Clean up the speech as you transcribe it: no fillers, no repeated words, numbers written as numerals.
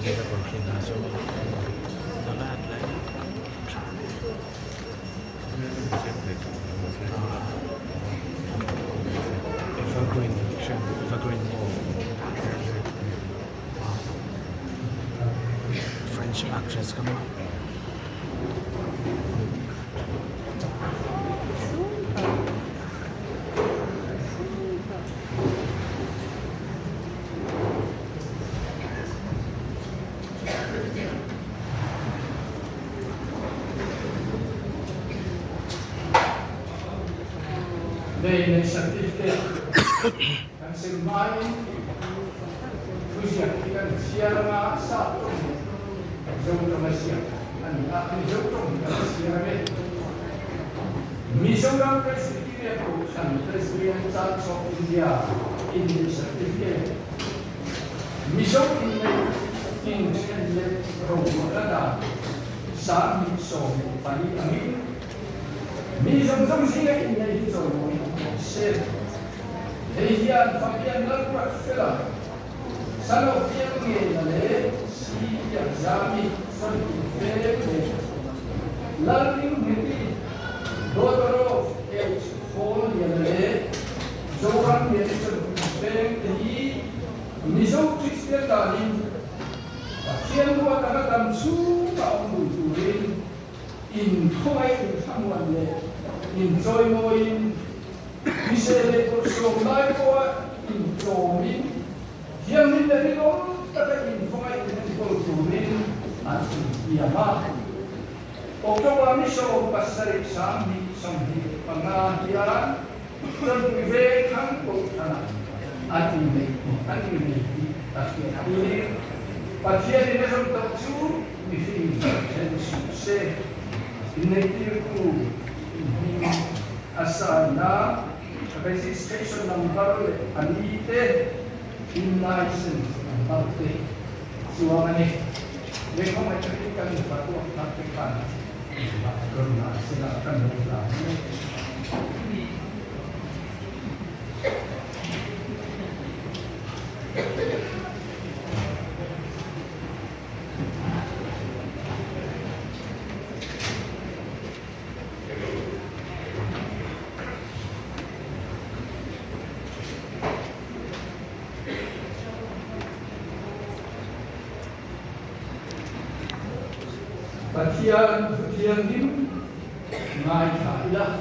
Hlira kawr hring ha chu nula an la en tha evergreen evergreen mall french actress kha maw. Nei certificate kan sem hmain thuziak hi kan chhiar anga sap tawng leh Mizo tawnga ziak a ni a, Mizo tawng hi kan chhiar ang e. Mizoram Presbyterian Kohhran Presbyterian Church of India inneih certificate Mizo inneih inthen leh roruahna dan 2014 angin mi zawng zawng zinga inneih hi chawimawi awm rawh se. Hei hian Fabian Lalruatfela, Sano Fiang Ngena leh Si Piakzami sawi fe leh Lalringheti, Daughter of H. Khawlliana leh Zoram Lianchawlh veng te hi Mizo Kristian danin Pathian ruat anga dam chhunga awm dun turin inkhawngaih inthlamuan leh inchawimawiin hrisel leh bawrhsawm lai pawha intlawmin thianghlim leh rinawm taka inkhawngaih inenkawl turin an intiam a. October ni 17 25 hian Chawlhpui veng thlang Kohhranah an inneih an innei tih Pathian a tir. Pathianin a zawm tawh chu mihring then suh se. Inneihtirtu inhming a saina registration number leh a ni te, in license number te chuang a ni. Lehkhawngaih takin kan inpatuak thar te khan rawn la sela kan lo la ang e. Pathian Thu Thianghlim ngaithla ila.